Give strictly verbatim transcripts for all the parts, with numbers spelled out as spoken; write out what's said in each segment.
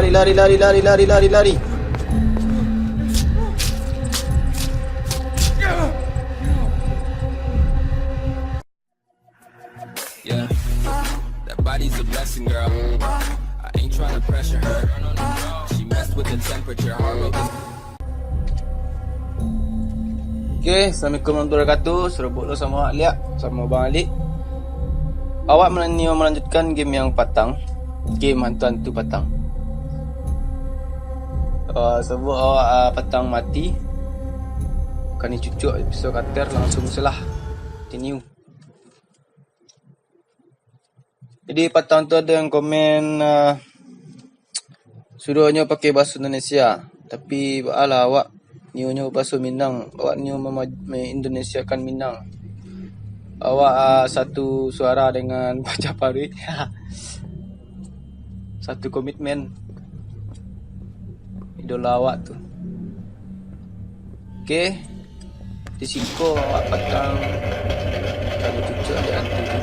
Lari, lari, lari, lari, lari, lari, lari. Yeah. That body's a blessing, girl. I ain't tryna pressure her. She messed with the temperature. Heart rate is Oke, assalamualaikum warahmatullahi wabarakatuh. Sudah buat lo samo awak liak, samo Bang Alik. Awak melan-, nio melanjutkan game yang patang. Game hantu-hantu patang. Ah, sabuik awak, ah, patang mati, kani cucuak episode kater, langsung salah. Continue. Jadi, patang tu ado yang komen, ah, suruahnyo pakai bahaso Indonesia. Tapi, baa lah awak nionyo bahaso Minang, awak nio mema-, me-Indonesiakan Minang. Awak, ah, satu suara dengan Paja Paruik. Satu komitmen. Idola awak tu. Oke. Di siko awak patang. Kami cucuk di antu tu.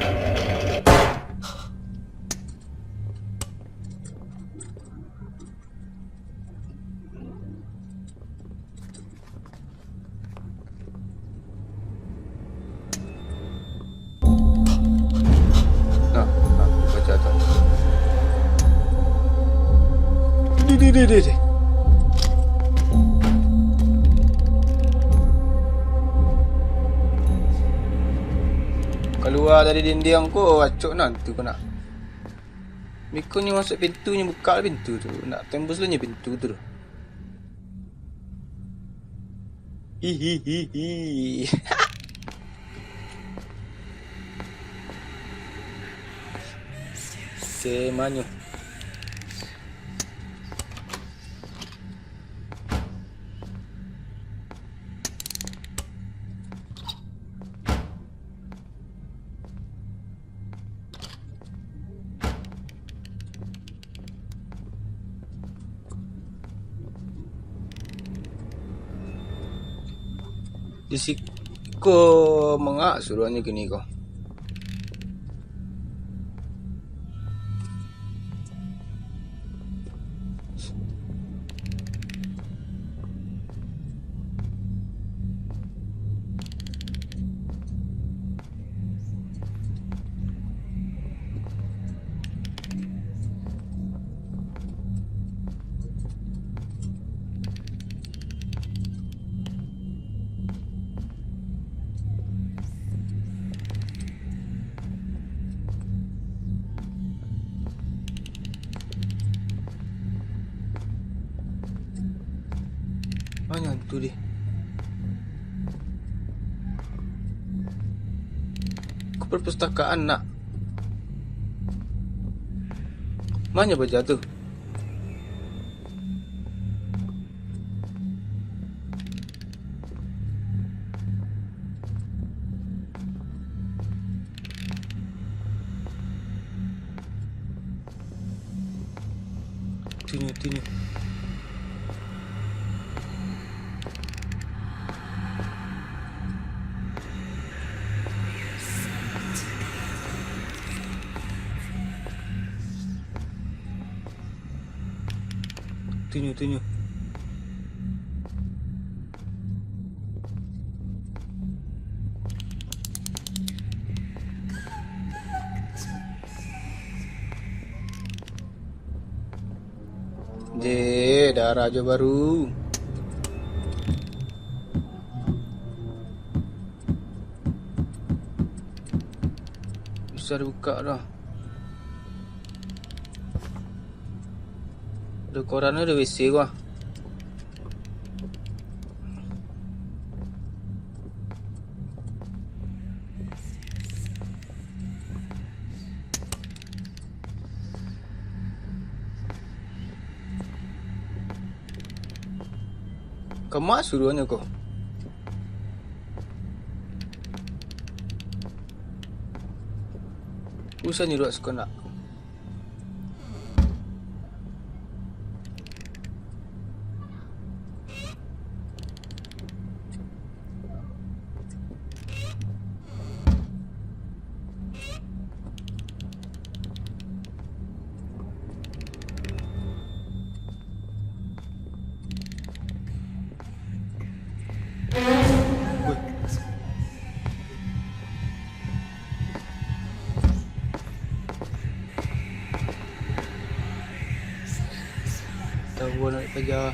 Nah, nah, baca tu. Di, di, di, di, di. Kalua dari dindiang ko, acok nan tu ko nak. Beko nyo masuak pintu, nyo bukak pintu tu. Nak tembus lo nyo pintu tu doh. Hihihihi. Semanyo. Di siko mangak suruahnyo kini ko. Mano tu deh? Ko perpustakaan nak. Mano baja tu? Tunyo, tunyo. Tunyo, tunyo. Deh, darah jo baru. Bisa dibuka dah. Ado koran, ado W C gua. Kama suruahnyo ko? Usah nyuruak sakonak. Gua nak paja.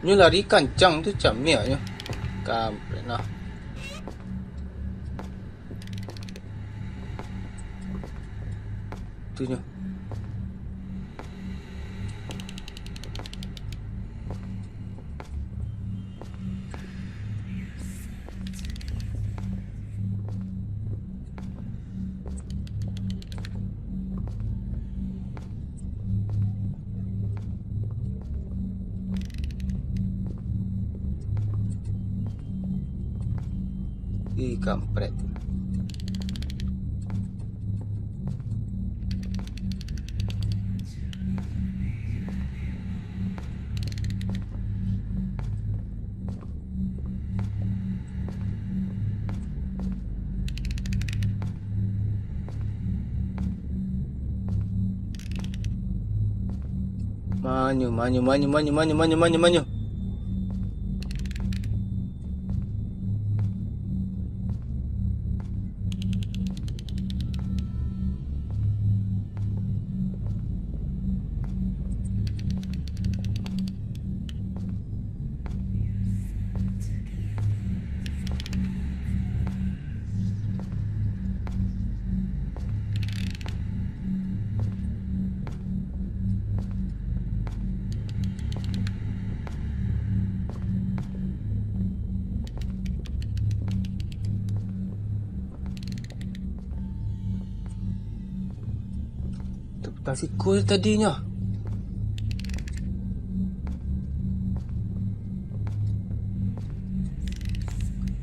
Nyo lari kancang tu, camiaknyo. Kampret nah. Tu nyo. Ih, kampret. Manyo, manyo, manyo, manyo. Tepatang siko tadinyo.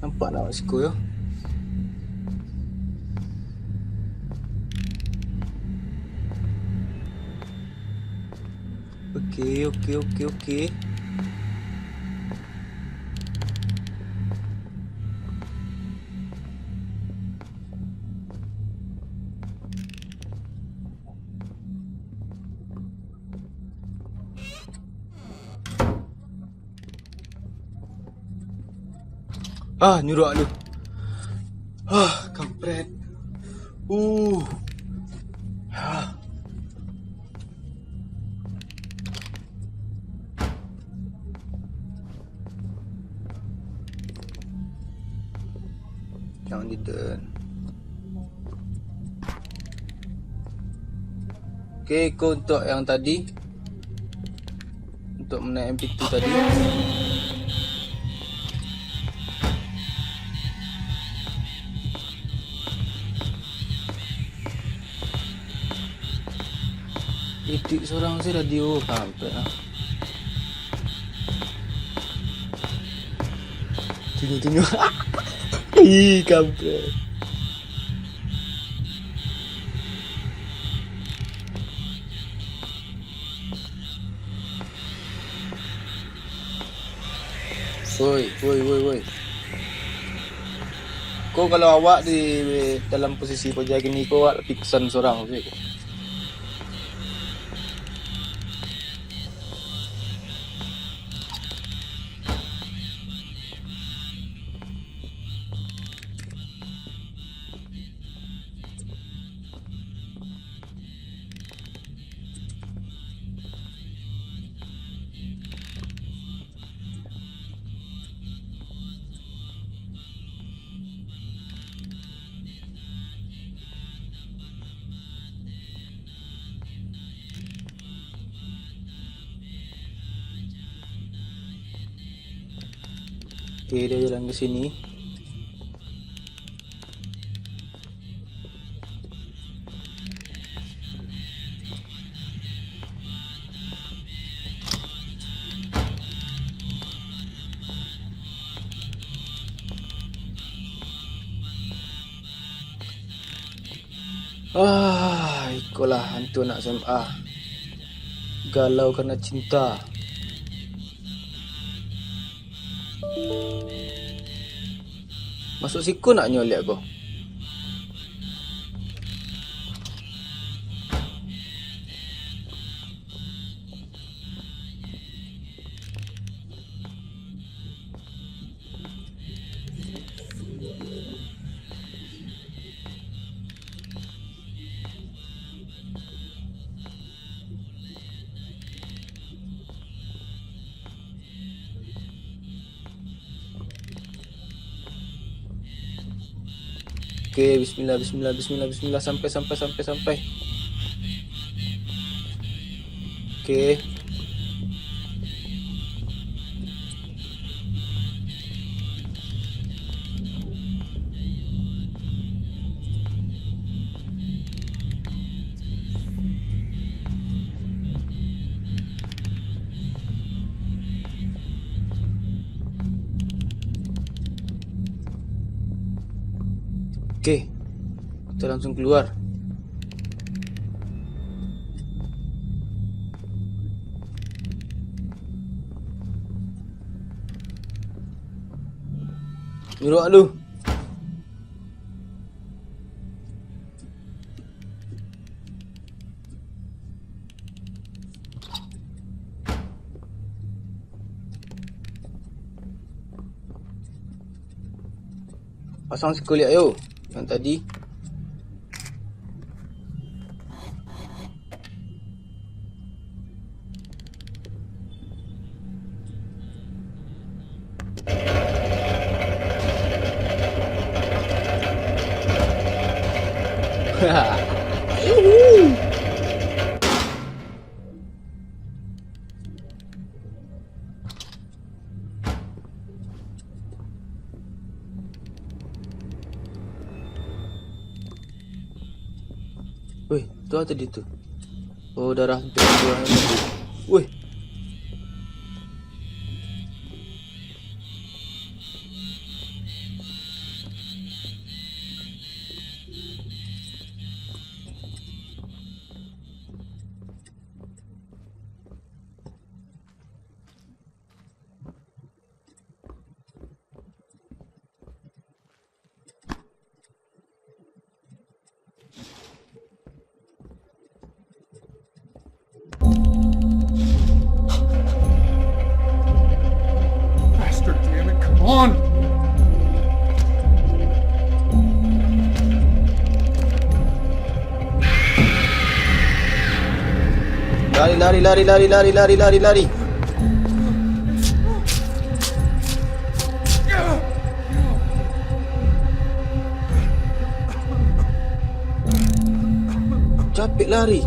Nampak nak siko yo? Oke, oke, oke, oke. Ah, nyuruak lu. Ah, kampret. Uh. Ah. Jangan ditekan. Oke, iko untuk yang tadi. Untuk menaik M P two tadi. Iduik surang se radio, kampret ah. Tunjuk-tunjuk. Ih, kampret. Woi, woi, woi, woi. Ko kalau awak di dalam posisi paja kini ko, awak pingsan surang se. Oke, dia jalan ke sini. Ah, ikolah hantu anak S M A. Galau karena cinta. Masuk siko nak nyoliak ko. Oke, bismillah, bismillah, bismillah, bismillah, sampai, sampai, sampai, sampai. Oke. Oke, kita langsung keluar. Nyuruh lu. Pasang sikuliak yo, yang tadi. Weh, tu apa tadi tu? Oh, darah sampai buah tadi. Weh. Bastard, damn it, come on! Lari, lari, lari, lari, lari, lari, lari, lari. Capek lari.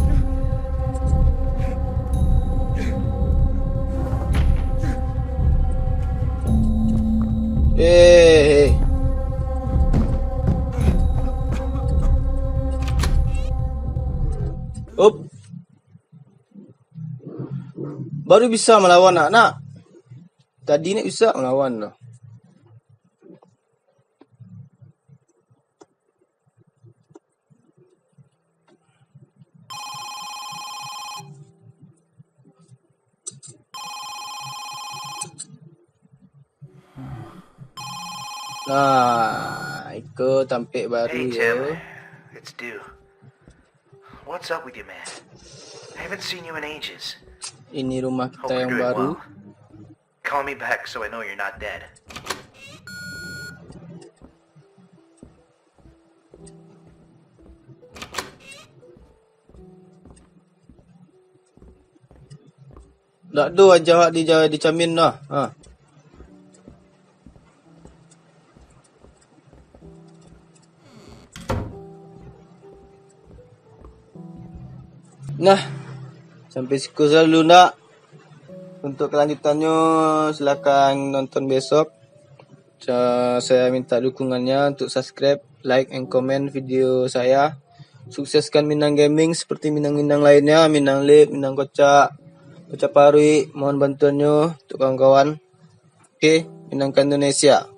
Eh, eh. Up. Baru bisa malawan nak, nak. Tadi ni bisa malawan tu. Nah, iko tampek baru. Hey, yo. Tim. It's Dew. What's up with you, man? I haven't seen you in ages. Ini rumah kita. Hope you're yang doing baru. Well. Call me back so I know you're not dead. Dak do aja awak di, di camin dah. Ha. Nah, sampai siko sajo dulu, ndak? Untuk kelanjutannyo, silakan nonton besok. Sa-, saya minta dukungannya untuk subscribe, like, and comment video saya. Sukseskan Minang Gaming seperti Minang-Minang lainnya, Minang Lip, Minang Kocak, Kocak Paruik. Mohon bantuannya untuk kawan-kawan. Oke, Minang ka Indonesia.